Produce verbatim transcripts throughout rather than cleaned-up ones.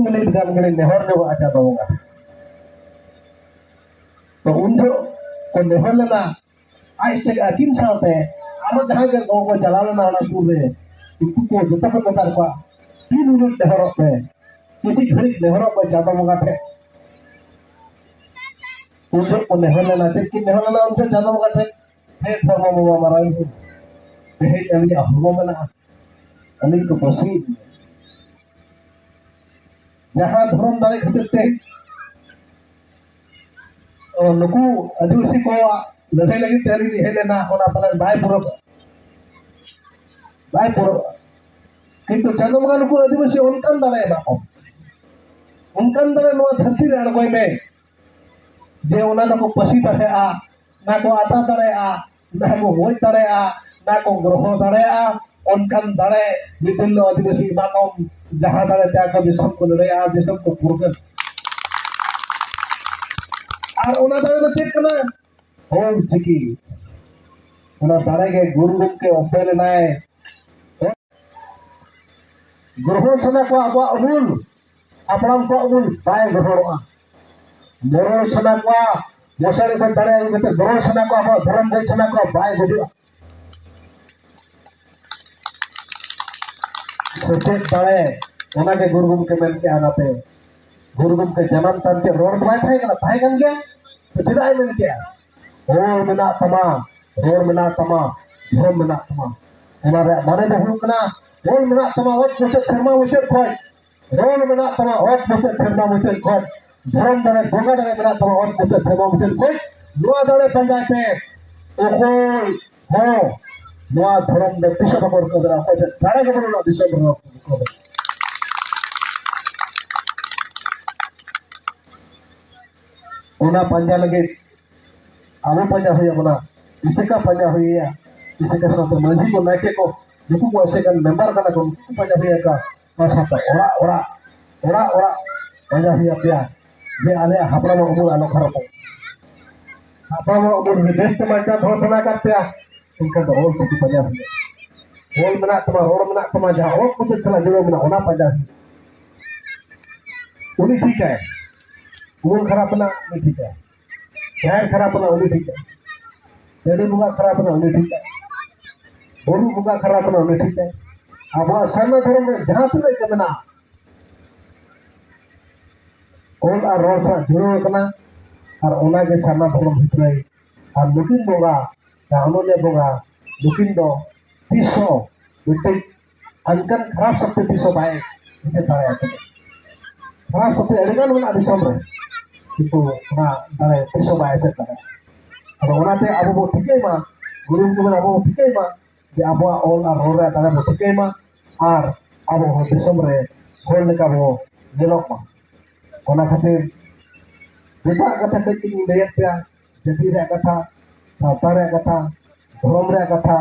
Minute ᱜᱟᱱ ᱜᱮᱞᱤᱧ ᱱᱮᱦᱚᱨ ᱧᱚᱜᱚᱜᱼᱟ ᱪᱟᱸᱫᱚ ᱵᱚᱸᱜᱟ ᱴᱷᱮᱱ᱾ ᱛᱚ ᱩᱱ ᱡᱚᱦᱚᱜ ᱠᱚ ᱱᱮᱦᱚᱨ ᱞᱮᱱᱟ, ᱟᱡ ᱛᱮ ᱟᱹᱠᱤᱱ ᱥᱟᱶᱛᱮ ᱟᱨᱚ ᱡᱟᱦᱟᱸᱭ ᱜᱮ ᱜᱚ-, ᱠᱚ ᱪᱟᱞᱟᱣ ᱞᱮᱱᱟ ᱚᱱᱟ ᱥᱩᱨ ᱨᱮ, ᱩᱱᱠᱩ ᱠᱚ ᱡᱚᱛᱚ ᱠᱚ ᱢᱮᱛᱟ ᱠᱚᱣᱟ, "ᱛᱤᱱ ᱢᱤᱱᱤᱴ ᱱᱮᱦᱚᱨᱚᱜ ᱯᱮ, ᱠᱤᱪᱷᱩ ᱜᱷᱟᱹᱲᱤᱡ ᱱᱮᱦᱚᱨᱚᱜ ᱯᱮ ᱪᱟᱸᱫᱚ ᱵᱚᱸᱜᱟ ᱴᱷᱮᱱ᱾" ᱩᱱ ᱡᱚᱦᱚᱜ ᱠᱚ ᱱᱮᱦᱚᱨ ᱞᱮᱱᱟ᱾ ᱪᱮᱫ ᱠᱤᱱ ᱱᱮᱦᱚᱨ ᱞᱮᱱᱟ ᱩᱱ ᱡᱚᱦᱚᱜ ᱪᱟᱸᱫᱚ ᱵᱚᱸᱜᱟ ᱴᱷᱮᱱ? "ᱦᱮᱸ ᱫᱷᱚᱨᱢᱚ ᱵᱟᱵᱟ ᱢᱟᱨᱟᱝ ᱵᱩᱨᱩ, ᱛᱮᱦᱮᱧ ᱟᱹᱞᱤᱧᱟᱜ ᱦᱚᱲᱢᱚ ᱢᱮᱱᱟᱜᱼᱟ, ᱟᱹᱞᱤᱧ ᱠᱚ ᱯᱟᱹᱥᱤᱭᱮᱫ ᱞᱤᱧᱟ, ᱡᱟᱦᱟᱸ ᱫᱷᱚᱨᱚᱢ ᱫᱟᱲᱮ ᱠᱷᱟᱹᱛᱤᱨ ᱛᱮ, ᱚ, ᱱᱩᱠᱩ ᱟᱹᱫᱤᱵᱟᱹᱥᱤ ᱠᱚᱣᱟᱜ ᱞᱟᱹᱲᱦᱟᱹᱭ ᱞᱟᱹᱜᱤᱫ ᱛᱮ ᱟᱹᱞᱤᱧ ᱞᱤᱧ ᱦᱮᱡ ᱞᱮᱱᱟ, ᱚᱱᱟ ᱯᱟᱞᱮᱱ ᱵᱟᱭ ᱯᱩᱨᱟᱹᱜᱼᱟ, ᱵᱟᱭ ᱯᱩᱨᱟᱹᱜᱼᱟ᱾ ᱠᱤᱱᱛᱩ ᱪᱟᱸᱫᱚ ᱵᱚᱸᱜᱟ ᱱᱩᱠᱩ ᱟᱹᱫᱤᱵᱟᱹᱥᱤ ᱚᱱᱠᱟᱱ ᱫᱟᱲᱮ ᱮᱢᱟ ᱠᱚ, ᱚᱱᱠᱟᱱ ᱫᱟᱲᱮ ᱱᱚᱣᱟ ᱫᱷᱟᱹᱨᱛᱤ ᱨᱮ ᱟᱬᱜᱚᱭ ᱢᱮ, ᱡᱮ ᱚᱱᱟ ᱫᱚᱠᱚ ᱯᱟᱹᱥᱤ ᱫᱟᱲᱮᱭᱟᱜᱼᱟ, ᱚᱱᱟ ᱠᱚ ᱟᱛᱟ ᱫᱟᱲᱮᱭᱟᱜᱼᱟ, ᱚᱱᱟ ᱠᱚ ᱜᱚᱡ ᱫᱟᱲᱮᱭᱟᱜᱼᱟ, ᱚᱱᱟ ᱠᱚ ᱜᱨᱚᱦᱚ ᱫᱟᱲᱮᱭᱟᱜᱼᱟ, ᱚᱱᱠᱟᱱ ᱫᱟᱲᱮ ᱢᱤᱫ ᱫᱤᱱ ᱫᱚ ᱟᱹᱫᱤᱵᱟᱹᱥᱤ ᱮᱢᱟ ᱠᱚᱢ, ᱡᱟᱦᱟᱸ ᱫᱟᱲᱮ ᱛᱮ ᱟᱠᱚ ᱫᱤᱥᱚᱢ ᱠᱚ ᱞᱟᱹᱲᱦᱟᱹᱭᱟ, ᱫᱤᱥᱚᱢ ᱠᱚ ᱯᱷᱩᱨᱜᱟᱹᱞ᱾ ᱟᱨ ᱚᱱᱟ ᱫᱟᱲᱮ ᱫᱚ ᱪᱮᱫ ᱠᱟᱱᱟ? ᱚᱞ ᱪᱤᱠᱤ᱾ ᱚᱱᱟ ᱫᱟᱲᱮ ᱜᱮ ᱜᱩᱨᱩ ᱜᱚᱢᱠᱮ ᱚᱯᱮᱞ ᱮᱱᱟᱭ᱾ ᱜᱨᱚᱦᱚᱱ ᱥᱟᱱᱟ ᱠᱚᱣᱟ ᱟᱵᱚᱣᱟᱜ ᱩᱢᱩᱞ, ᱦᱟᱯᱲᱟᱢ ᱠᱚᱣᱟᱜ ᱩᱢᱩᱞ ᱵᱟᱭ ᱜᱨᱚᱦᱚᱱᱚᱜᱼᱟ᱾ ᱢᱚᱨᱚᱬ ᱥᱟᱱᱟ ᱠᱚᱣᱟ ᱢᱚᱥᱟᱨᱤ ᱠᱷᱚᱱ ᱫᱟᱲᱮ ᱟᱹᱜᱩ ᱠᱟᱛᱮ ᱢᱚᱨᱚᱬ ᱥᱟᱱᱟ ᱠᱚᱣᱟ, ᱟᱵᱚᱣᱟᱜ ᱫᱷᱚᱨᱚᱢ ᱜᱚᱡ ᱥᱟᱱᱟ ᱠᱚᱣᱟ, ᱵᱟᱭ ᱜᱚᱡᱚᱜᱼᱟ᱾ ᱥᱮᱪᱮᱫ ᱫᱟᱲᱮ, ᱚᱱᱟᱜᱮ ᱜᱩᱨᱩ ᱜᱚᱢᱠᱮ ᱢᱮᱱ ᱠᱮᱜᱼᱟ᱾ ᱚᱱᱟᱛᱮ ᱜᱩᱨᱩ ᱜᱚᱢᱠᱮ ᱡᱟᱱᱟᱢ ᱛᱟᱢ ᱪᱮᱫ ᱨᱚᱲ ᱫᱚ ᱵᱟᱭ ᱛᱟᱦᱮᱸ ᱠᱟᱱᱟ? ᱛᱟᱦᱮᱸ ᱠᱟᱱ ᱜᱮᱭᱟ᱾ ᱛᱚ ᱪᱮᱫᱟᱜ ᱮ ᱢᱮᱱ ᱠᱮᱜᱼᱟ? ᱚᱞ ᱢᱮᱱᱟᱜ ᱛᱟᱢᱟ, ᱨᱚᱲ ᱢᱮᱱᱟᱜ ᱛᱟᱢᱟ, ᱫᱷᱚᱨᱚᱢ ᱢᱮᱱᱟᱜ ᱛᱟᱢᱟ᱾ ᱚᱱᱟ ᱨᱮᱭᱟᱜ ᱢᱟᱱᱮ ᱫᱚ ᱦᱩᱭᱩᱜ ᱠᱟᱱᱟ, ᱚᱞ ᱢᱮᱱᱟᱜ ᱛᱟᱢᱟ ᱚᱛ ᱢᱩᱪᱟᱹᱫ ᱥᱮᱨᱢᱟ ᱢᱩᱪᱟᱹᱫ ᱠᱷᱚᱱ, ᱨᱚᱲ ᱢᱮᱱᱟᱜ ᱛᱟᱢᱟ ᱚᱛ ᱢᱩᱪᱟᱹᱫ ᱥᱮᱨᱢᱟ ᱢᱩᱪᱟᱹᱫ ᱠᱷᱚᱱ, ᱫᱷᱚᱨᱚᱢ ᱫᱟᱲᱮ ᱵᱚᱸᱜᱟ ᱫᱟᱲᱮ ᱢᱮᱱᱟᱜ ᱛᱟᱢᱟ ᱚᱛ ᱢᱩᱪᱟᱹᱫ ᱥᱮᱨᱢᱟ ᱢᱩᱪᱟᱹᱫ ᱠᱷᱚᱱ᱾ ᱱᱚᱣᱟ ᱫᱟᱲᱮ ᱯᱟᱸᱡᱟᱭ ᱯᱮ᱾ ᱚᱠᱚᱭ ᱦᱚᱸ ᱱᱚᱣᱟ ᱫᱷᱚᱨᱚᱢ ᱫᱚ ᱛᱤᱥ ᱦᱚᱸ ᱵᱟᱠᱚ ᱨᱩᱠᱷᱟᱹᱣ ᱫᱟᱲᱮᱭᱟᱜᱼᱟ᱾ ᱚᱠᱚᱭ ᱴᱷᱮᱱ ᱫᱟᱲᱮ ᱜᱮ ᱵᱟᱹᱱᱩᱜᱼᱟ, ᱫᱤᱥᱚᱢ ᱨᱮ ᱵᱟᱠᱚ ᱨᱩᱠᱷᱟᱹᱣ ᱫᱟᱲᱮᱭᱟᱜᱼᱟ᱾ ᱚᱱᱟ ᱯᱟᱸᱡᱟ ᱞᱟᱹᱜᱤᱫ ᱟᱵᱚ ᱯᱟᱸᱡᱟ ᱦᱩᱭ ᱟᱵᱚᱱᱟ, ᱟᱥᱮᱠᱟ ᱯᱟᱸᱡᱟ ᱦᱩᱭ ᱟᱭᱟ, ᱟᱥᱮᱠᱟ ᱥᱟᱶᱛᱮ ᱢᱟᱹᱡᱷᱤ ᱠᱚ, ᱱᱟᱭᱠᱮ ᱠᱚ, ᱱᱩᱠᱩ ᱠᱚ ᱟᱥᱮᱠᱟ ᱢᱮᱢᱵᱟᱨ ᱠᱟᱱᱟ ᱠᱚ, ᱱᱩᱠᱩ ᱠᱚ ᱯᱟᱸᱡᱟ ᱦᱩᱭ ᱟᱠᱚᱣᱟ᱾ ᱚᱱᱟ ᱥᱟᱶᱛᱮ ᱚᱲᱟᱜ ᱚᱲᱟᱜ, ᱚᱲᱟᱜ ᱚᱲᱟᱜ ᱯᱟᱸᱡᱟ ᱦᱩᱭ ᱟᱯᱮᱭᱟ, ᱡᱮ ᱟᱞᱮᱭᱟᱜ ᱦᱟᱯᱲᱟᱢᱟᱜ ᱩᱢᱩᱞ ᱟᱞᱚ ᱠᱷᱟᱨᱟᱯᱚᱜ, ᱦᱟᱯᱲᱟᱢᱟᱜ ᱩᱢᱩᱞ ᱡᱩᱫᱤ ᱵᱮᱥ ᱛᱮ ᱵᱟᱧᱪᱟᱣ ᱫᱚᱦᱚ ᱥᱟᱱᱟ ᱠᱟᱫ ᱯᱮᱭᱟ, ᱮᱱᱠᱷᱟᱱ ᱫᱚ ᱚᱞ ᱪᱤᱠᱤ ᱯᱟᱸᱡᱟ ᱦᱩᱭᱩᱜᱼᱟ᱾ ᱚᱞ ᱢᱮᱱᱟᱜ ᱛᱟᱢᱟ, ᱨᱚᱲ ᱢᱮᱱᱟᱜ ᱛᱟᱢᱟ, ᱡᱟᱦᱟᱸ ᱚᱞ ᱠᱚᱛᱮ ᱪᱟᱞᱟᱜ ᱡᱟᱹᱨᱩᱲ ᱢᱮᱱᱟᱜᱼᱟ, ᱚᱱᱟ ᱯᱟᱸᱡᱟ ᱦᱩᱭᱩᱜᱼᱟ᱾ ᱩᱱᱤ ᱴᱷᱤᱠᱟᱭ᱾ ᱩᱢᱩᱞ ᱠᱷᱟᱨᱟᱯ ᱮᱱᱟ, ᱩᱱᱤ ᱴᱷᱤᱠᱟᱭ᱾ ᱡᱟᱦᱮᱨ ᱠᱷᱟᱨᱟᱯ ᱮᱱᱟ, ᱩᱱᱤ ᱴᱷᱤᱠᱟᱭ᱾ ᱴᱟᱺᱰᱤ ᱵᱚᱸᱜᱟ ᱠᱷᱟᱨᱟᱯ ᱮᱱᱟ, ᱩᱱᱤ ᱴᱷᱤᱠᱟᱭ᱾ ᱵᱩᱨᱩ ᱵᱚᱸᱜᱟ ᱠᱷᱟᱨᱟᱯ ᱮᱱᱟ, ᱩᱱᱤ ᱴᱷᱤᱠᱟᱭ᱾ ᱟᱵᱚᱣᱟᱜ ᱥᱟᱨᱱᱟ ᱫᱷᱚᱨᱚᱢ ᱨᱮ ᱡᱟᱦᱟᱸ ᱛᱤᱱᱟᱹᱜ ᱜᱮ ᱢᱮᱱᱟᱜᱼᱟ, ᱚᱞ ᱟᱨ ᱨᱚᱲ ᱥᱟᱶ ᱡᱩᱲᱟᱹᱣ ᱟᱠᱟᱱᱟ᱾ ᱟᱨ ᱚᱱᱟᱜᱮ ᱥᱟᱨᱱᱟ ᱫᱷᱚᱨᱚᱢ ᱵᱷᱤᱛᱨᱤ ᱟᱨ ᱱᱩᱠᱤᱱ ᱵᱚᱸᱜᱟ, ᱡᱟᱦᱟᱸ ᱚᱱᱚᱞᱤᱭᱟᱹ ᱵᱚᱸᱜᱟ, ᱱᱩᱠᱤᱱ ᱫᱚ ᱛᱤᱥ ᱦᱚᱸ ᱢᱤᱫᱴᱤᱡ ᱚᱱᱠᱟᱱ ᱠᱷᱟᱨᱟᱯ ᱥᱚᱠᱛᱤ ᱛᱤᱥ ᱦᱚᱸ ᱵᱟᱭ ᱮᱥᱮᱫ ᱫᱟᱲᱮᱭᱟᱜ ᱠᱟᱱᱟ᱾ ᱠᱷᱟᱨᱟᱯ ᱥᱚᱠᱛᱤ ᱟᱹᱰᱤᱜᱟᱱ ᱢᱮᱱᱟᱜᱼᱟ ᱫᱤᱥᱚᱢ ᱨᱮ, ᱠᱤᱱᱛᱩ ᱚᱱᱟ ᱫᱟᱲᱮ ᱛᱤᱥ ᱦᱚᱸ ᱵᱟᱭ ᱮᱥᱮᱫ ᱫᱟᱲᱮᱭᱟᱜᱼᱟ᱾ ᱟᱫᱚ ᱚᱱᱟᱛᱮ ᱟᱵᱚ ᱵᱚ ᱴᱷᱤᱠᱟᱹᱭ ᱢᱟ, ᱜᱩᱨᱩ ᱜᱚᱢᱠᱮ ᱟᱵᱚ ᱵᱚ ᱴᱷᱤᱠᱟᱹᱭ ᱢᱟ, ᱡᱮ ᱟᱵᱚᱣᱟᱜ ᱚᱞ ᱟᱨ ᱨᱚᱲ ᱨᱮᱭᱟᱜ ᱫᱟᱲᱮ ᱵᱚ ᱴᱷᱤᱠᱟᱹᱭ ᱢᱟ, ᱟᱨ ᱟᱵᱚ ᱦᱚᱸ ᱫᱤᱥᱚᱢ ᱨᱮ ᱦᱚᱲ ᱞᱮᱠᱟ ᱵᱚ ᱧᱮᱞᱚᱜ ᱢᱟ᱾ ᱚᱱᱟ ᱠᱷᱟᱹᱛᱤᱨ ᱡᱚᱛᱚᱣᱟᱜ ᱠᱟᱛᱷᱟ ᱠᱟᱹᱡ ᱠᱟᱹᱡ ᱤᱧ ᱞᱟᱹᱭᱟᱫ ᱯᱮᱭᱟ, ᱡᱟᱹᱛᱤ ᱨᱮᱭᱟᱜ ᱠᱟᱛᱷᱟ, ᱥᱟᱶᱛᱟ ᱨᱮᱭᱟᱜ ᱠᱟᱛᱷᱟ, ᱫᱷᱚᱨᱚᱢ ᱨᱮᱭᱟᱜ ᱠᱟᱛᱷᱟ,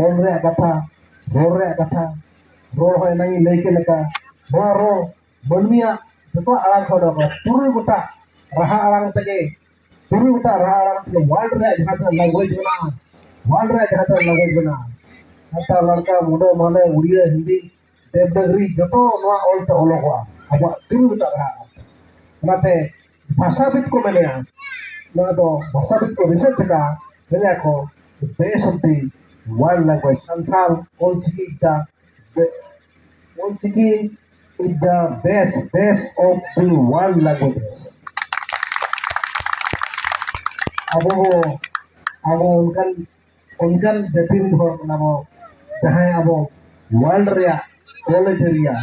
ᱚᱞ ᱨᱮᱭᱟᱜ ᱠᱟᱛᱷᱟ, ᱨᱚᱲ ᱨᱮᱭᱟᱜ ᱠᱟᱛᱷᱟ᱾ ᱨᱚᱲ ᱦᱚᱸ ᱮᱱᱟᱝ ᱤᱧ ᱞᱟᱹᱭ ᱠᱮᱫ ᱞᱮᱠᱟ, ᱱᱚᱣᱟ ᱨᱚᱲ ᱢᱟᱹᱱᱢᱤᱭᱟᱜ ᱡᱚᱛᱚ ᱟᱲᱟᱝ ᱠᱷᱚᱱ ᱩᱰᱩᱠᱚᱜᱼᱟ᱾ ᱛᱩᱨᱩᱭ ᱜᱚᱴᱟ ᱨᱟᱦᱟ ᱟᱲᱟᱝ ᱛᱮᱜᱮ, ᱛᱩᱨᱩᱭ ᱜᱚᱴᱟ ᱨᱟᱦᱟ ᱟᱲᱟᱝ ᱛᱮᱜᱮ world ᱨᱮᱭᱟᱜ ᱡᱟᱦᱟᱸ ᱛᱤᱱᱟᱹᱜ language ᱢᱮᱱᱟᱜᱼᱟ, world ᱨᱮᱭᱟᱜ ᱡᱟᱦᱟᱸ ᱛᱤᱱᱟᱹᱜ language ᱢᱮᱱᱟᱜᱼᱟ, ᱥᱟᱱᱛᱟᱲ, ᱞᱟᱲᱠᱟ, ᱢᱩᱰᱟᱹ, ᱢᱟᱦᱞᱮ, ᱩᱲᱤᱭᱟ, ᱦᱤᱱᱫᱤ, ᱫᱮᱵᱽᱱᱟᱜᱽᱨᱤ, ᱡᱚᱛᱚ ᱱᱚᱣᱟ ᱚᱞ ᱛᱮ ᱚᱞᱚᱜᱚᱜᱼᱟ, ᱟᱵᱚᱣᱟᱜ ᱛᱩᱨᱩᱭ ᱜᱚᱴᱟ ᱨᱟᱦᱟ ᱟᱲᱟᱝ ᱛᱮ᱾ ᱚᱱᱟᱛᱮ ᱵᱷᱟᱥᱟᱵᱤᱫ ᱠᱚ ᱢᱮᱱᱮᱜᱼᱟ, ᱱᱚᱣᱟ ᱫᱚ ᱵᱷᱟᱥᱟᱵᱤᱫ ᱠᱚ research ᱟᱠᱟᱫᱼᱟ, ᱢᱮᱱᱮᱜᱼᱟ ᱠᱚ, best of the world language, Santal Ol Chiki is the be-, Ol Chiki is the best, best of the world language. ᱟᱵᱚ ᱦᱚᱸ, ᱟᱵᱚ ᱚᱱᱠᱟᱱ, ᱚᱱᱠᱟᱱ ᱡᱟᱹᱛᱤ ᱨᱮᱱ ᱦᱚᱲ ᱠᱟᱱᱟ ᱵᱚ, ᱡᱟᱦᱟᱸᱭ ᱟᱵᱚ world ᱨᱮᱭᱟᱜ ᱚᱞ ᱮ ᱡᱟᱹᱨᱤᱭᱟ,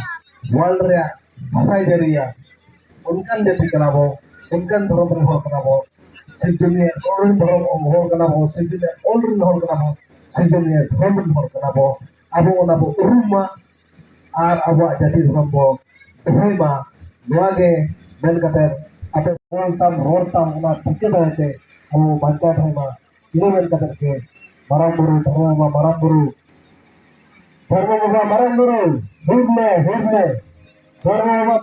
world ᱨᱮᱭᱟᱜ ᱵᱷᱟᱥᱟᱭ ᱡᱟᱹᱨᱤᱭᱟ, ᱚᱱᱠᱟᱱ ᱡᱟᱹᱛᱤ ᱠᱟᱱᱟ ᱵᱚ, ᱚᱱᱠᱟᱱ ᱫᱷᱚᱨᱚᱢ ᱨᱮᱱ ᱦᱚᱲ ᱠᱟᱱᱟ ᱵᱚ᱾ ᱥᱤᱨᱡᱚᱱᱤᱭᱟᱹ ᱨᱚᱲ ᱨᱮᱱ ᱫᱷᱚᱨᱚᱢ ᱦᱚᱲ ᱠᱟᱱᱟ ᱵᱚ, ᱥᱤᱨᱡᱚᱱᱤᱭᱟᱹ ᱚᱞ ᱨᱮᱱ ᱦᱚᱲ ᱠᱟᱱᱟ ᱵᱚ, ᱥᱤᱨᱡᱚᱱᱤᱭᱟᱹ ᱫᱷᱚᱨᱚᱢ ᱨᱮᱱ ᱦᱚᱲ ᱠᱟᱱᱟ ᱵᱚ᱾ ᱟᱵᱚ ᱚᱱᱟ ᱵᱚ ᱩᱨᱩᱢ ᱢᱟ ᱟᱨ ᱟᱵᱚᱣᱟᱜ ᱡᱟᱹᱛᱤ ᱫᱷᱚᱨᱚᱢ ᱵᱚ ᱫᱚᱦᱚᱭ ᱢᱟ᱾ ᱱᱚᱣᱟ ᱜᱮ ᱢᱮᱱ ᱠᱟᱛᱮ, ᱟᱯᱮ ᱚᱞ ᱛᱟᱢ, ᱨᱚᱲ ᱛᱟᱢ, ᱚᱱᱟ ᱴᱷᱤᱠᱟᱹ ᱫᱟᱲᱮ ᱛᱮ ᱟᱵᱚ ᱵᱟᱧᱪᱟᱣ ᱫᱚᱦᱚᱭ ᱢᱟ᱾ ᱤᱱᱟᱹ ᱢᱮᱱ ᱠᱟᱛᱮ ᱜᱮ, ᱢᱟᱨᱟᱝ ᱵᱩᱨᱩ, ᱫᱷᱚᱨᱢᱚ ᱵᱟᱵᱟ, ᱢᱟᱨᱟᱝ ᱵᱩᱨᱩ, ᱫᱷᱚᱨᱢᱚ ᱵᱟᱵᱟ, ᱢᱟᱨᱟᱝ ᱵᱩᱨᱩ, ᱦᱩᱨ ᱢᱮ, ᱦᱩᱨ ᱢᱮ, ᱫᱷᱚᱨᱢᱚ ᱵᱟᱵᱟ᱾